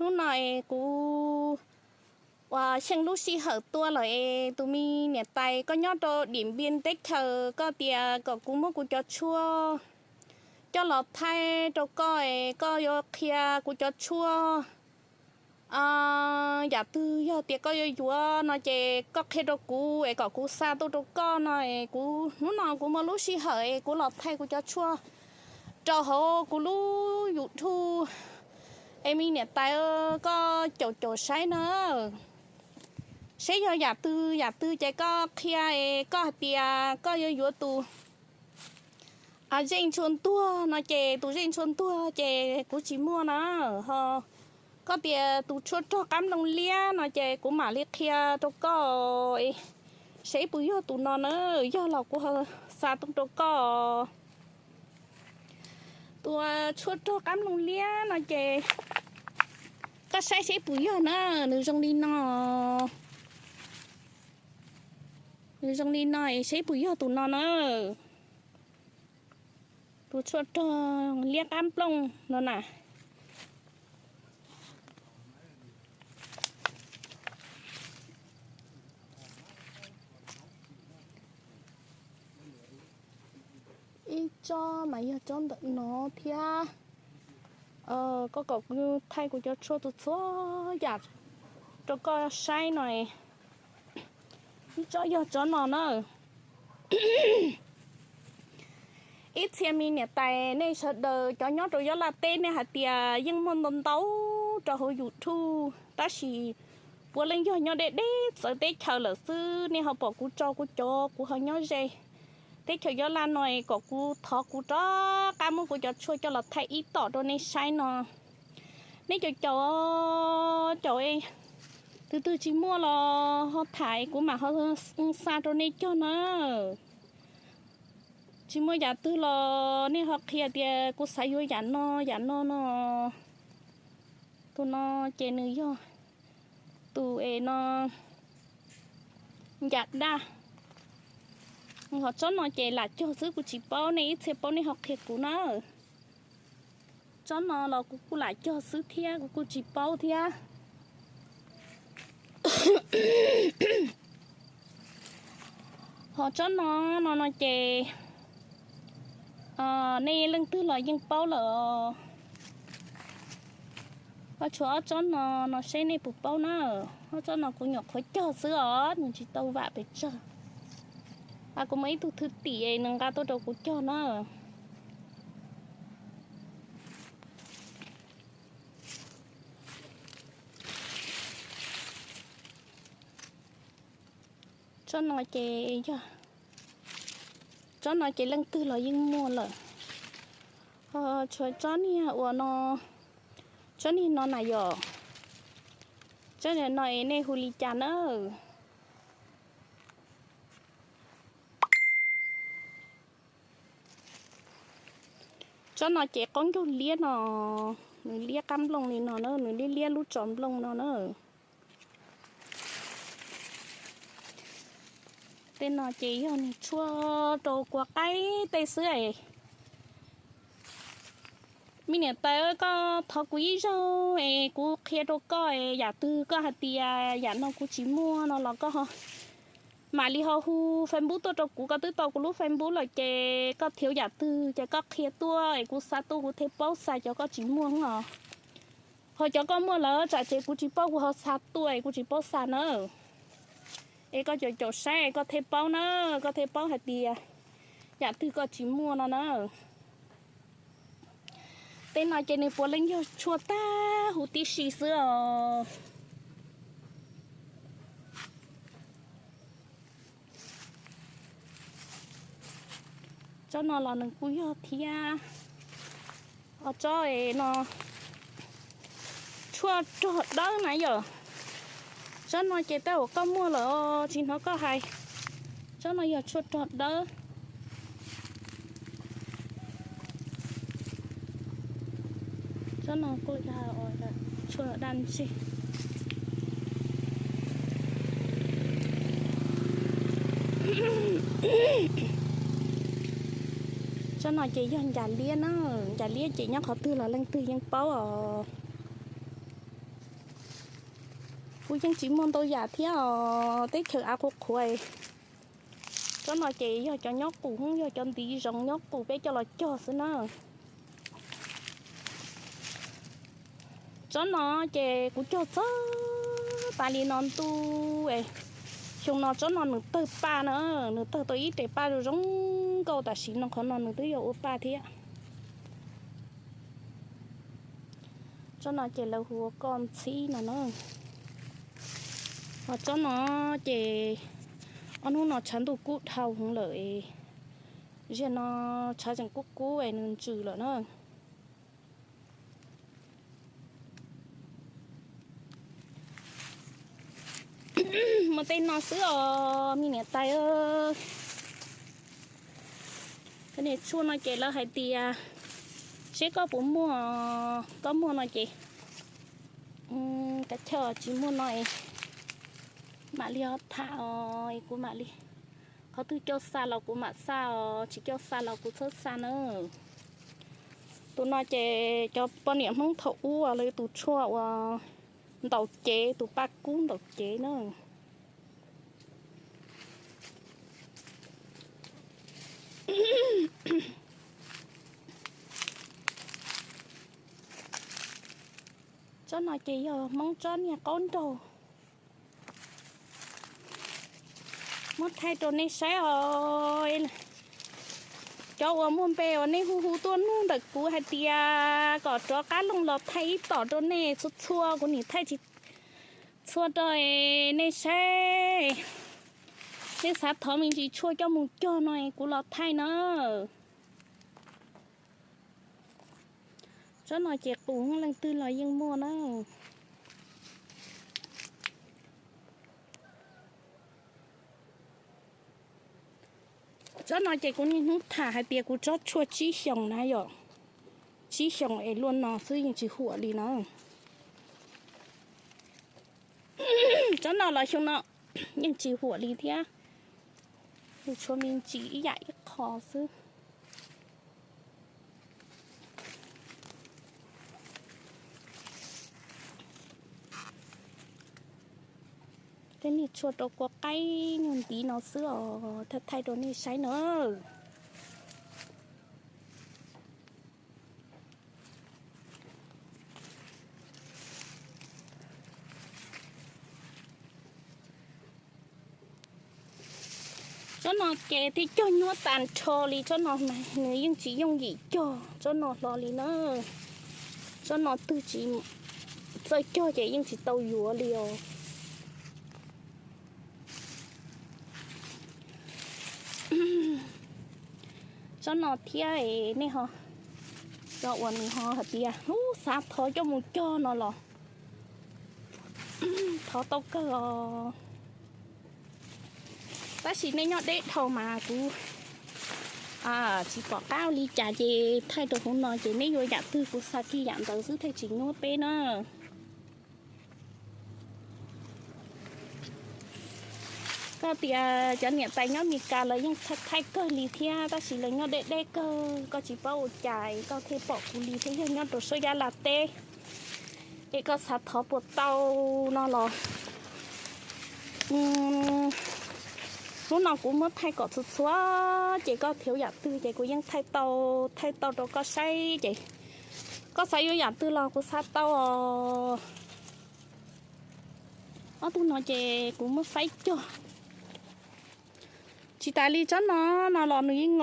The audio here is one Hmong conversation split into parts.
Hnub no es kuv uas xyeej lub sij hawm tuaj lawm es tus me niam tais koj nyob rau Dim Npias teb chaws, koj tias kom kuv muab kuv cov tshuaj coj los thaij rau koj es koj yuav qhia kuv cov tshuaj yam twg, yog tias koj yuav yuav no ces koj qhia rau kuv es kom kuv xa tuaj rau koj no es kuv hnub no kuv muaj lub sij hawm es kuv los thaij kuv cov tshuaj rau hauv kuv lub YouTube es me niam tais koj caum caum saib na. Saib yog yam twg yam twg ces koj qhia es koj hais tias koj yuav yuav tus zeej tshuaj ntuag no ces tus zeej tshuaj ntuag ces kuv tsis muaj na. Ho koj tias tus tshuaj rog qab nplooj liab no ces kuv mam li qhia rau koj es saib puas yog tus no na, yog los kuv ho xa tuaj rau koj. Tus tshuaj rog qab nplooj liab no ces koj saib saib puas yog na, nws zoo li no. Nws zoo li no es saib puas yog tus no na. Tus tshuaj rog liab qab nplooj no na. Ib tsob mas yog tsob ntawm no thiab. Koj kom kuv thaij kuv cov tshuaj txhua txhua yam rau koj saib no. Ib tsob yog tsob no na. Ib txhia me niam tais nej sawv daws cov nyob rau Yob Laj teb nej hais tias yeej muaj ntau ntau rau hauv YouTube tab sis puav leej yog nyob deb deb txawv teb chaws lawm xwb, nej ho pom kuv tso kuv cov kuv ho nyob ze teb chaws Yob Laj no es kom kuv thov kuv rov qab muab kuv cov tshuaj coj los thaij ib tom rau nej saib no. Nej caum caum, caum, tus twg tsis muaj los ho tham kuv mam ho xa rau nej cog na. Tsis muaj yam twg los nej ho qhia tias kuv xav yuav yam no yam no no. Tus no ces nws yog tus es no ncas daj. Ho tsob no ces lam cog xwb kuv tsis paub, nej ib txhia paub nej ho qhia kuv na. Tsob no los kuv kuj lam cog xwb thiab kuv kuj tsis paub thiab. Ho tsob no, no no ces nej leej twg los yeej paub lawm. Ho tshuav ob tsob no, no seb nej puas paub na. Ob tsob no kuv nyuam qhuav cog xwb os, nws tsis tau vam pes tsawg. A, kuv muaj ib tug thwj tim nws nqa tuaj rau kuv cog na. Tsob no ces yog, tsob no ces leej twg los yeej muaj lawm. Ho tshuav tsob niag uas no, tsob niag no na yom. Tsob niag no es nej hu li cas na? Tsob no ces qaub ncaug liab no, nws liab qab nplooj li no na, nws liab liab lub tsos nplooj no na. Tej no ces yog nws tshuaj rau kua qaib tej xwb es. Me niam tais, koj thov kuv ib zaug es kuv qhia rau koj es yam twg koj hais tias yam no kuv tsis muaj no los koj mam li ho hu Facebook tuaj rau kuv, koj twb tau kuv lub Facebook lawm ces koj thiav yam twg ces koj qhia tuaj es kuv xa tuaj kuv thiaj paub xa cov koj tsis muaj os. Ho cov koj muaj lawm tsam ces kuv tsis paub kuv ho xa tuaj es kuv tsis paub xa na. Es koj caum caum saib es koj thiaj paub na, koj thiaj paub hais tias yam twg koj tsis muaj no na. Tej no ces nws puav leej yog tshuaj tag huv tib si xwb os. Tsob no los nws kuj yog thiab. Tsob no tshuaj rog dawb na yom. Tsob no ces tej uas koj muaj lawm tsis hnov koj hais. Tsob no yog tshuaj rog dawb. Tsob no kuj yog tshuaj daj ntseg. Tsob no ces yog ncas liab na, ncas liab ces nyob qhov twg los leej twg yeej paub os. Kuv yeej tsis muaj ntau yam thiab os, teb chaws av qhuav qhuav. Tsob no ces yog cov nyob qus, yog cov ntiv zoov nyob qus peb coj los cog xwb na. Tsob no ces kuv cog txog tas li no ntuj, xyoo no tsob no nws tawg paj na, nws tawg tau ib res paj zoo zoo nkauj, tam sim no qhov no nws twb yuav ua paj thiab. Tsob no ces lawv hu ua koj ntxhib no na. Ho tsob no ces ob hnub no tshav ntuj kub dhau heev lawm, ziag no tshav tseem kub kub es nws ntsws lawm na. Muaj tej no xwb os me niam tais. Cov niag tshuaj no ces lawv hais tias seb koj puas muaj, koj muaj no ces kav chawj, tsis muaj no mam li ho tham os, kuv mam li, qhov twg coj xa los kuv mam xa os, tsis coj xa los kuv txhob xa na. Tus no ces cov poj niam Hmoob thaum ub lawv tus tshuaj uas ntaus cev, tus paj kub ntaus cev na. Tsob no ces yog Hmoob tsob niag qaub nraug. Muab thaij rau nej saib os. Cov uas muaj npe uas nej hu hu tuaj nug ntawm kuv hais tias kom rov qab looj los thaij ib tom rau nej txhua txhua, kuv nim thaij tsis txhua rau nej saib. Nej xav thov me ntsis tshuaj coj mus cog no kuv los thaij na. Tsob no ces qus leej twg los yeej muaj na. Tsob no ces kuv niaj hnub tham hais tias kuv tsob tshuaj tsib xyoos na yom, tsib xyoos es luaj no xwb yeej tsis huam li na. Tsob no los xyoo no yeej tsis huam li thiab, tshuav me ntsis ib yam ib qho xwb. Tej niag tshuaj rau kua qaib nyuag ntiv no xwb os, thaij thaij rau nej saib na. Tsob no ces thiaj cog nyuaj tag nrho li, tsob no mas nws yeej tsis yooj yim cog tsob no hlo li na. Tsob no twg tsis txawj cog ces yeej tsis tau yuav li os. Tsob no thiab nej ho, cov uas nws ho hais tias ub xav thov coj mus cog no los thov tau kawg os. Tab sis nej nyob deb dhau mas kuv tsis pom qab ua li cas ces thaij rau hauv no ces neb yuav yam twg kuv xa kiag yam ntawd xwb thiaj tsis nyuaj peb na. Koj tias cov niam tais nyob Mes Kas lawv yeej thaij kawg li thiab, tab sis lawv nyob deb deb kawg, koj tsis paub ua cas koj thiaj pom kuv li thiab, yog nyob rau sab Nyab Laj teb es koj xav thov puas tau no los hnub no kuv muab thaij kom txhua txhua ces koj thiaj yam twg ces kuv yeej thaij tau, thaij tau rau koj saib ces koj xav yuav yam twg los kuv xa tau os. Ob tug no ces kuv muab faib cog. Tsis tas li tsob no, no los nws yeej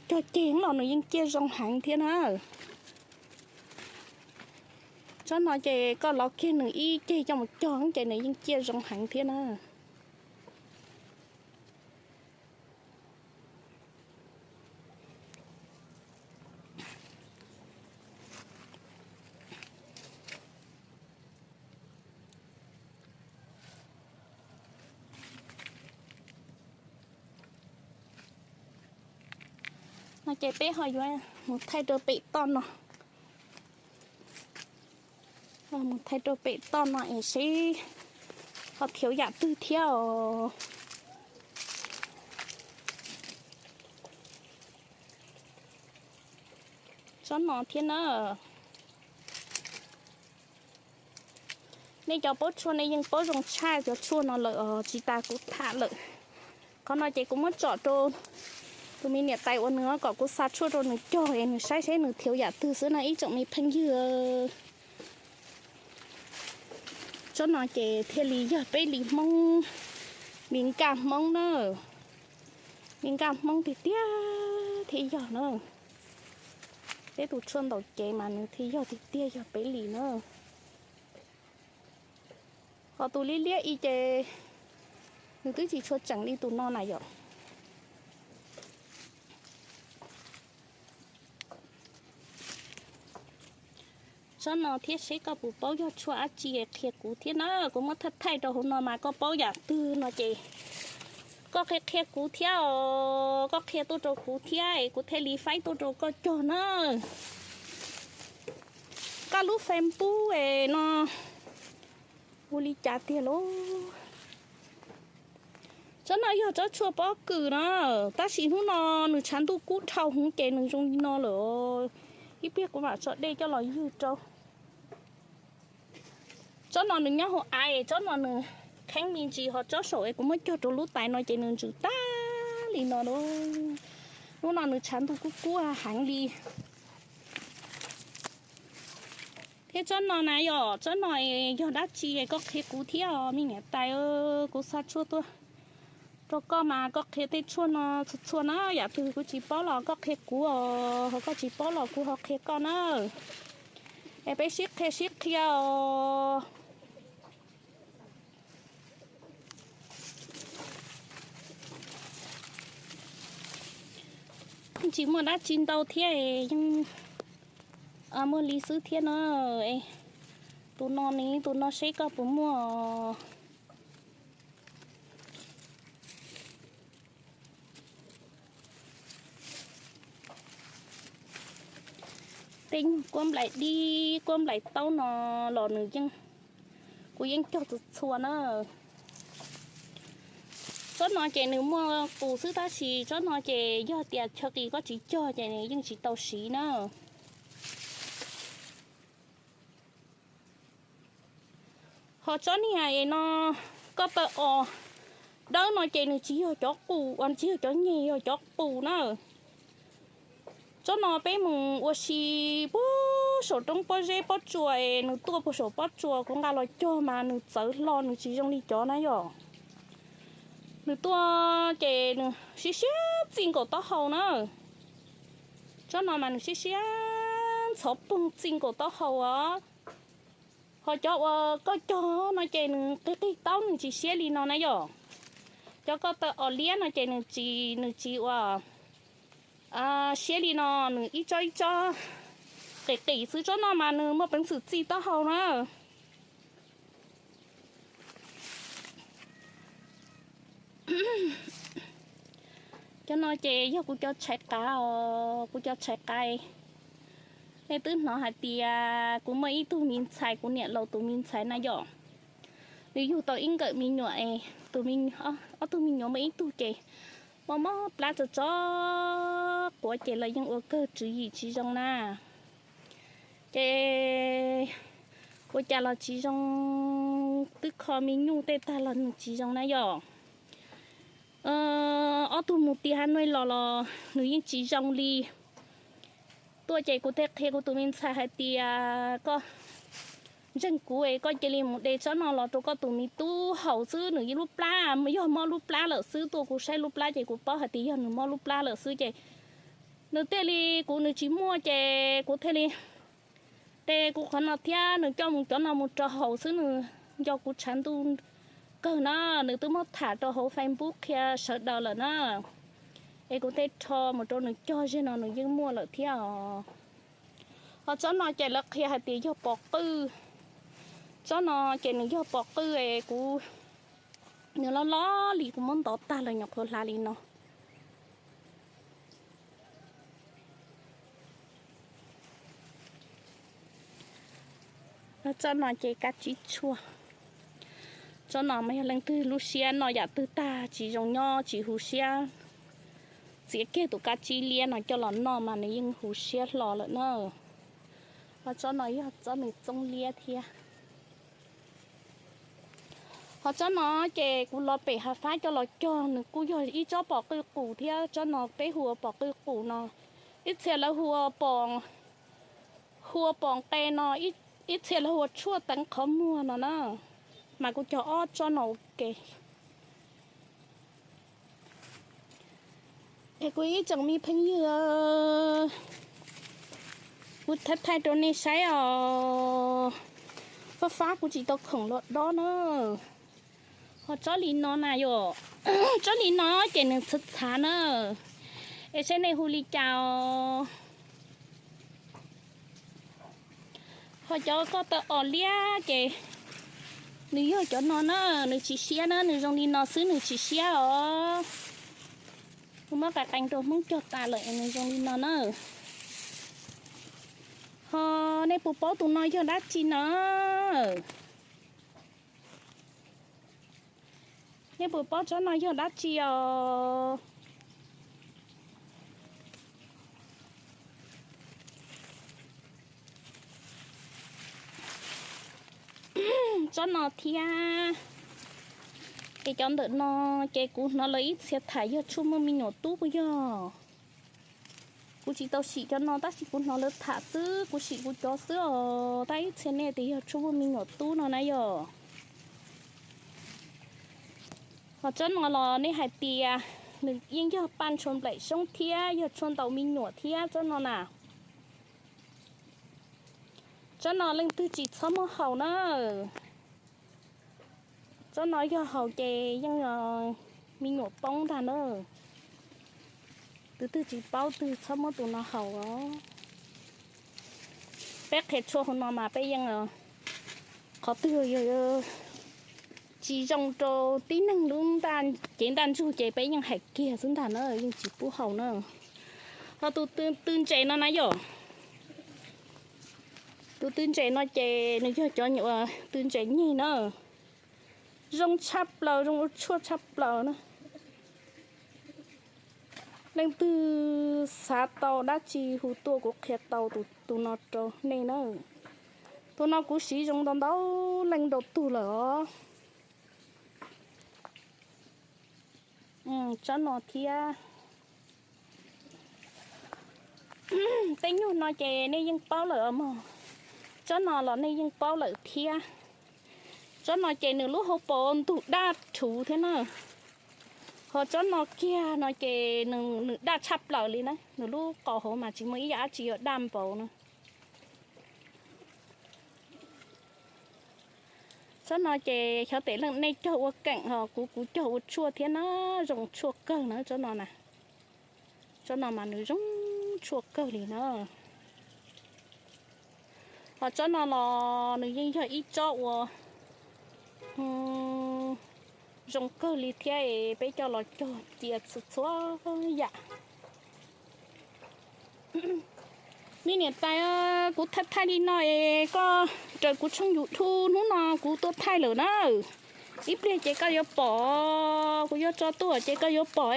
cog ceg los nws yeej ciaj zoo heev thiab na. Tsob no ces koj lov kiag nws ib ceg coj mus cog ces nws yeej ciaj zoo heev thiab na. No ces peb ho yuav mus thaij rau pem toj no. Mus thaij rau pem toj no es seb ho thiaj yam twg thiab os. Tsob no thiab na. Nej cov paub tshuaj nej yeej paub zoo tshaj cov tshuaj no lawm os, tsis tas kuv tham lawm. Qhov no ces kuv muab tsom rau tus me niam tais uas nws kom kuv xa tshuaj rau nws cog es nws saib seb nws thiav yam twg xwb no ib tsoom me phooj ywg. Tsob no ces thiaj li yog peb li Hmoob, me nkaj Hmoob na, me nkaj Hmoob tiag tiag thiaj yog na. Peb tus tshuaj ntaus cev mas nws thiaj yog tiag tiag yog peb li na. Ho tus liab liab i ces nws twb tsis tshua tseem li tus no na yom. Tsob no thiab seb koj puas paub yog tshuaj dab tsi qhia kuv thiab na. Kuv muab thaij thaij rau hauv no mas koj paub yam twg no ces koj qhia qhia kuv thiab os, koj qhia tuaj rau kuv thiab es kuv thiaj li faib tuaj rau koj cog na. Koj lub Facebook es no ua li cas tiag lauj? Tsob no yog tsob tshuaj pob kws na, tab sis hnub no nws tshav ntuj kub dhau heev ces nws zoo li no lawm. Ib pliag kuv mam tso dej coj los ywg rau. Tsob no nws nyob hauv av es tsob no nws kheeb me ntsis, ho tsob saum es kuv muab cog rau lub tais no ces nws ntsws tag li no. Hnub no nws tshav ntuj kub kub heev li. Thiab tsob no na yom, tsob no yog dab tsi koj qhia kuv thiab os me niam tais. Kuv xa tshuaj tuaj rau koj mas koj qhia tej tshuaj no txhua txhua na, yam twg kuv tsis paub los koj qhia kuv os, ho koj tsis paub los kuv ho qhia koj na. Es peb sib qhia sib qhia os. Yeej tsis muaj dab tsi ntau thiab, yeej muaj li xwb thiab na. Tus no ne, tus no seb koj puas muaj. Tej nyuag kuab nplaim dib kuab nplaim taub no los nws yeej, kuv yeej cog txhua txhua na. Tsob no ces nws muaj qus xwb tab sis tsob no ces yog tias chaw qis koj tsis cog ces nws yeej tsis tau siv na. Ho tsob niag no, koj taw os dawb no ces nws tsis yog cov qus, tsis yog cov nyeg, yog cov qus na. Tsob no peb mus ua si puag saum roob pob zeb pob tsuas, nws tuaj puag saum pob tsuas kuv nqa los cog mas nws txawv hlo nws tsis zoo li cov na yom. Nws tuaj ces nws siab siab txij nkaus taub hau na. Tsob no mas nws siab siab ntxhov poog txij nkaus taub hau os. Ho cov uas koj cog no ces nws qig qig taub nws tsis siab li no na yom. Cov koj taw os liab no ces nws tsis, nws tsis ua siab li no, nws ib tsob ib tsob qis qis xwb, tsob no mas nws muaj peev xwm txij taub hau na. Cov no ces yog kuv cov tshais qav os, kuv cov tshais qav. Nej twb hnov hais tias kuv muaj ib tug me ntxhais, kuv niam laus tus me ntxhais na yom, nws yug tau ib nkawm me nyuam es tus, ob tug me nyuam muaj ib tug ces mob mob plab tso tso quav ces los yeej ua kawg tswv yim tsis zoo na. Ces ua cas los tsis zoo, twb kho me nyuj tej tag los nws tsis zoo na yom. Ob tug mus tiag ha nuj los los nws yeej tsis zoo li. Tuaj ces kuv thiaj qhia kuv tus me ntxhais hais tias koj ntseeg kuv es koj cia li mus de tsob no los rau koj tus me tub haus xwb, nws lub plab yog mob lub plab lawm xwb, tuaj kuv saib lub plab ces kuv paub hais tias yog nws mob lub plab lawm xwb ces nws thiaj li, kuv nws tsis muaj ces kuv thiaj li de kuv qhov no thiab nws coj mus cov no mus rau haus xwb, nws nco kuv tshav ntuj kawg na. Nws twb muab tham rau hauv Facebook qhia sawv daws lawm na. Es kuv thiaj rho mus rau nws cog, zaum no nws yeej muaj lawm thiab os. Ho tsob no ces lawv qhia hais tias yog pos qwj. Tsob no ces nws yog pos qwj es kuv, nws loj loj li kuv muab ntov tag lawm nyuam qhuav hlav li no. Tsob no ces kab tsib tshuaj. Tsob no mas yog leej twg lub siab noj yam twg tag tsis zoo nyob tsis huv siab, txiav kiag tus kab tsib liab no coj los noj mas nws yeej huv siab hlo lawm na. Ho tsob no yog tsob me txoob liab thiab. Tsob no ces kuv los pem hav fab coj los cog, nws kuj yog ib tsob pom qwj qus thiab. Tsob no peb hu ua pom qwj qus no, ib txhia lawv hu ua pom, hu ua pom nqe no, ib txhia lawv hu ua tshuaj teev qhov muag no na. Mas kuv cog ob tsob no ua ke. Es kuv ib tsoom me phooj ywg, kuv thaij thaij rau nej saib os. Fab fab kuv tsis tau khoom los dob na. Ho tsob li no na yom, tsob li no ces nws txhav txhav na, es saib nej hu li cas os. Ho cov koj taw os liab ces nws yog cov no na, nws tsis siab na, nws zoo li no xwb nws tsis siab os. Kuv muab qee qee rau Hmoob cog tas lawm es nws zoo li no na. Ho nej puas paub tus no yog dab tsi no? Nej puas paub tsob no yog dab tsi os? Tsob no thiab. Ces cov ntawm no ces kuv hnov lawv ib txhia tham yog tshuaj muaj me nyuam tub puas yog? Kuv tsis tau sim cov no tab sis kuv hnov lawv tham xwb, kuv sim kuv cov xwb os. Tab ib txhia nej tias yog tshuaj muaj me nyuam tub no na yom. Ho tsob no los nej hais tias nws yeej yog paj ntshua nplaim xyoob thiab yog tshuaj ntaus me nyuam thiab tsob no na. Tsob no leej twg tsis txhob muab haus na. Tsob no yog haus ces yeej me nyuam poob ntag na. Tus twg tsis paub twg txhob muab tus no haus os. Peb qhia tshuaj hauv no mas peb yeej, qhov twg tsis zoo rau tib neeg lub cev ntaj ntsug ces peb yeej hais kiag xwb ntag na, yeej tsis pub haus na. Ho tus tw ntses no na yom, tus tw ntses no ces nws yog cov nyuam tw ntses nyeg na, zoo tshaj plaws, zoo ua tshuaj tshaj plaws na. Leej twg xav tau dab tsi hu tuaj kuv qhia tau tus no rau nej na. Tus no kuv siv zoo ntau ntau leej ntau tug lawm os. Tsob no thiab. Tej nyuag no ces nej yeej paub lawm os mog. Tsob no los nej yeej paub lawm thiab. Tsob no ces nws lub hauv paus ntug daj rhuv thiab na. Ho tsob no kiag no ces nws daj tshaj plaws li na, nws lub qau hauv mas tsis muaj ib yam dab tsi yuav daj npaum no. Tsob no ces xyov tes leej nej cog ua keem ho kuv, kuv cog ua tshuaj thiab na, zoo tshuaj kawg na tsob no na. Tsob no mas nws zoo tshuaj kawg li na. Ho tsob no los nws yeej yog ib tsob uas zoo kawg li thiab es peb coj los cog cia txhua txhua yam. Me niam tais, kuv thaij thaij li no es koj raws kuv tshooj YouTube hnub no kuv tuaj thaij lawm na. Ib pliag ces koj yuav pom, kuv yuav tso tuaj ces koj yuav pom.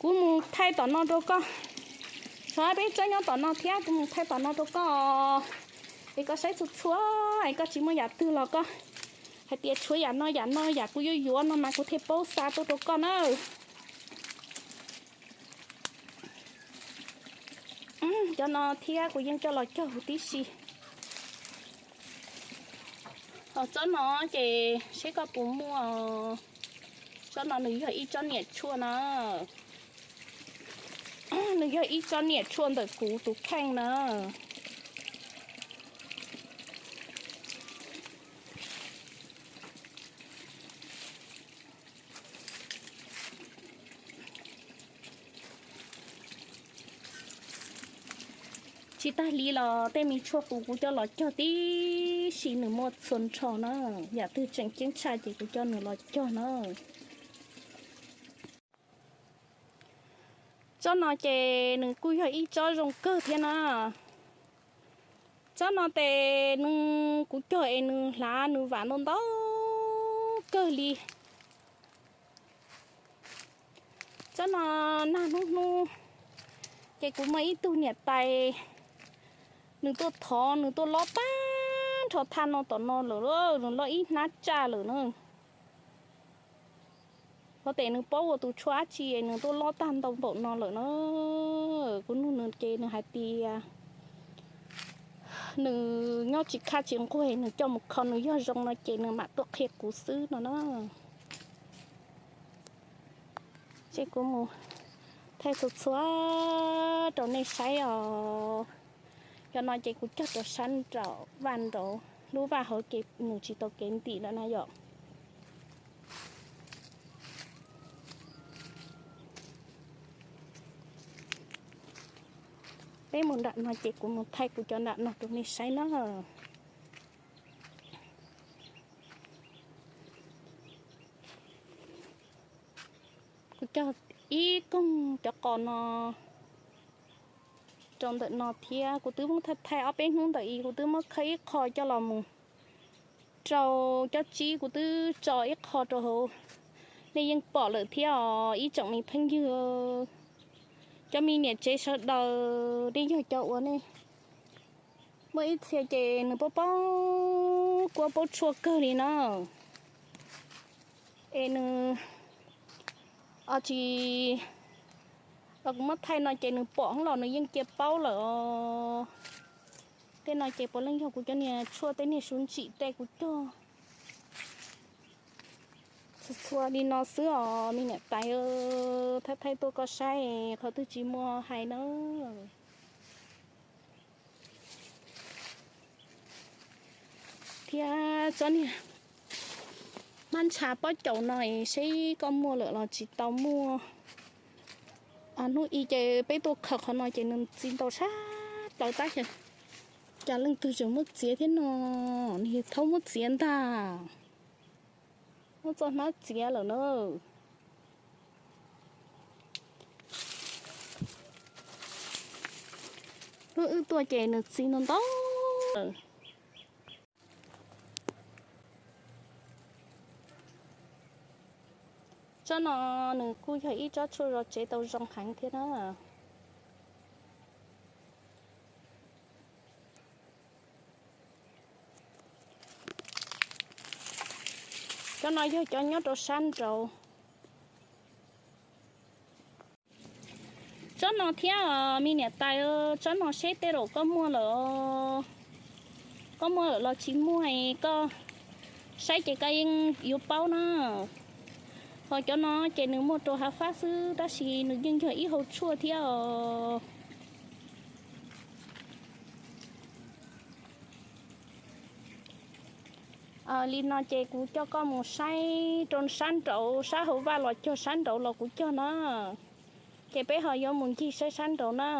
Kuv mus thaij tom no rau koj. Txhob peb tsob nyob tom no thiab, kuv mus thaij tom no rau koj. Es koj saib txhua txhua, es koj tsis muaj yam twg los koj hais tias tshuav yam no yam no yam kuv yuav yuav no mas kuv thiaj paub xa tuaj rau koj na. Cov no thiab kuv yeej coj los cog huv tib si. Ho tsob no ces seb koj puas muaj. Tsob no nws yog ib tsob niam tshuaj na. Nws yog ib tsob niam tshuaj ntawm kuv tus kheej na. Tsis tag li los tej me tshuaj qus kuv coj los cog tib si nws muaj txhua nrho na. Yam twg tseem ceeb tshaj ces kuv coj nws los cog na. Tsob no ces nws kuj yog ib tsob zoo kawg thiab na. Tsob no ces nws, kuv cog es nws hlav nws vam ntau ntau kawg li. Tsob no nag hnub hnub ces kuv muaj ib tug niam tais, nws tuaj thov nws tuaj lob tag nrho thaj no tom no lawm, nws loj ib hnab tsaj lawm na. Ua tes nws paub ua tus tshuaj dab tsi nws tuaj loj tag ntau npaum no lawm na. Kuv nug nws ces nws hais tias nws nyob tsis khaj tsis nquag, nws coj mus kho nws yog zoo no ces nws mam tuaj qhia kuv xwb no na. Ces kuv mus thaij txhua txhua rau nej saib os. Cov no ces kuv cog rau sab nraum vaj nraud, lub vaj hauv ces nws tsis tau kev ntim lawm na yom. Peb mus nram no ces kuv mus thaij kuv cov nram no rau nej saib na. Kuv cog ib koog cov qos no rau ntawm no thiab. Kuv twb muab thaij thaij ob peb hnub ntawm i, kuv twb muab khawb ib qho coj los mus rau cov tsib, kuv twb tso ib qho rau hauv. Nej yeej pom lawm thiab os ib tsoom me phooj ywg, cov me niam tsev sawv daws, nej yog cov uas nej muaj ib txhia ces nws paub paub kuab paub tshuaj kawg li na. Es nws, o tsis, los kuv muab thaij no ces nws pom hoob los nws yeej cia paub lawm os. Tej no ces puav leej yog kuv cov niag tshuaj tej niag sub ntsim tej kuv cog txhua txhua li no xwb os me niam tais. Thaij thaij tuaj koj saib, qhov twg tsis muaj hais na. Thiab tsob niag hmab ntsha pob caus no es seb koj muaj lawm los tsis tau muaj. Hnub i ces peb tuaj khaws qhov no ces nws txi ntau sab plaws tab sis cas leej twg tseem muab txiav thiab no, nws yog thaub muab txiav ntag. Muab txoj hnab txiav lawm na. Hnub wb tuaj ces nws txi ntau ntau. Tsob no nws kuj yog ib tsob tshuaj zov tsev tau zoo heev thiab na. Cov no yog cov nyob rau sab nraud. Tsob no thiab me niam tais, tsob no seb tej zaum koj muaj lawm, koj muaj lawm los tsis muaj, koj saib ces koj yeej yuav paub na. Ho cov no ces nws muaj rau hav fab xwb tab sis nws yeej yog ib hau tshuaj thiab os. Li no ces kuv coj koj mus saib rau sab nraud, sab hauv vaj los cog, sab nraud los kuv cog na. Ces peb ho yuav mus ncig saib sab nraud na.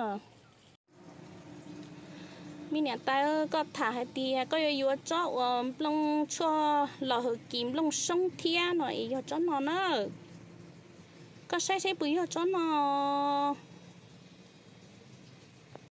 Me niam tais, koj tham hais tias koj yuav yuav tsob uas nplooj tshuaj los hawm kis nplooj soob thiab no es yog tsob no na. Koj saib seb puas yog tsob no.